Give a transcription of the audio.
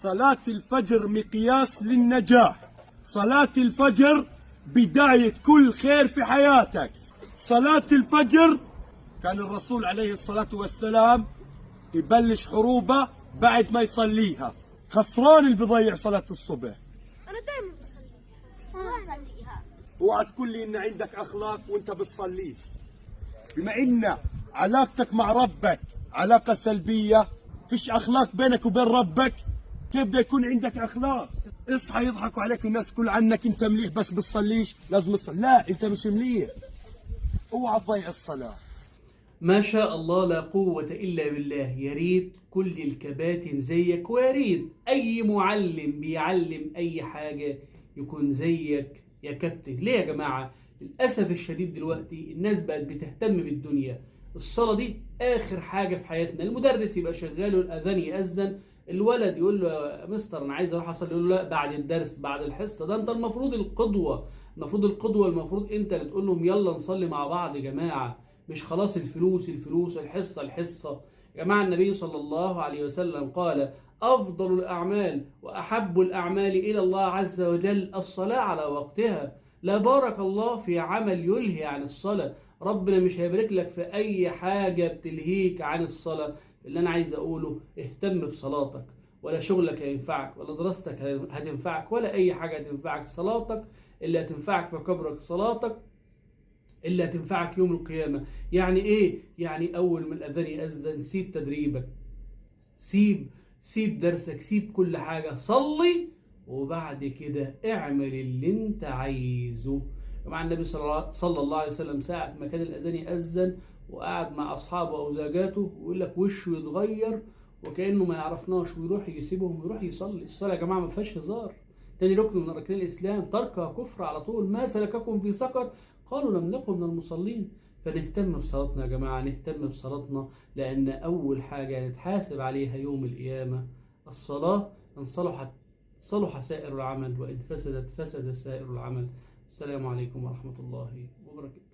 صلاة الفجر مقياس للنجاح. صلاة الفجر بداية كل خير في حياتك. صلاة الفجر كان الرسول عليه الصلاة والسلام يبلش حروبه بعد ما يصليها. خسران اللي بيضيع صلاة الصبح. انا دايما بصليها. بصليها. اوعى تقول لي ان عندك اخلاق وانت بتصليش. بما ان علاقتك مع ربك علاقة سلبية، فيش اخلاق بينك وبين ربك، كيف بده يكون عندك اخلاق؟ اصحى يضحكوا عليك الناس كل عنك انت مليح بس بتصليش، لازم تصلي. لا، انت مش مليح. اوعى تضيع الصلاة. ما شاء الله لا قوة إلا بالله. يا ريت كل الكباتن زيك، ويا ريت أي معلم بيعلم أي حاجة يكون زيك يا كابتن. ليه يا جماعة؟ للأسف الشديد دلوقتي الناس بقت بتهتم بالدنيا. الصلاة دي آخر حاجة في حياتنا. المدرس يبقى شغال والأذان يأذن، الولد يقول له يا مستر أنا عايز أروح أصلي، يقول له لا بعد الدرس بعد الحصة. ده أنت المفروض القدوة، المفروض القدوة، المفروض أنت اللي تقول لهم يلا نصلي مع بعض يا جماعة، مش خلاص الفلوس الفلوس الحصة الحصة. يا جماعة النبي صلى الله عليه وسلم قال أفضل الأعمال وأحب الأعمال إلى الله عز وجل الصلاة على وقتها. لا بارك الله في عمل يلهي عن الصلاة. ربنا مش هيبارك لك في أي حاجة بتلهيك عن الصلاة. اللي أنا عايز أقوله اهتم بصلاتك، ولا شغلك هينفعك، ولا دراستك هتنفعك، ولا أي حاجة هتنفعك. صلاتك اللي هتنفعك في قبرك، صلاتك اللي هتنفعك يوم القيامة. يعني إيه؟ يعني أول ما الأذان يأذن سيب تدريبك، سيب درسك، سيب كل حاجة، صلي وبعد كده اعمل اللي انت عايزه. مع النبي صلى الله عليه وسلم ساعة ما كان الأذان يأذن وقعد مع أصحابه أو زوجاته ويقول لك وشه يتغير وكأنه ما يعرفناش، ويروح يسيبهم ويروح يصلي. الصلاة يا جماعة ما فيهاش هزار. تاني ركن من أركان الإسلام تركها كفر على طول. ما سلككم في سقر؟ قالوا لم نكن من المصلين. فنهتم بصلاتنا يا جماعة، نهتم بصلاتنا، لأن أول حاجة نتحاسب عليها يوم القيامة الصلاة. إن صلحت صلح سائر العمل، وإن فسدت فسد سائر العمل. السلام عليكم ورحمة الله وبركاته.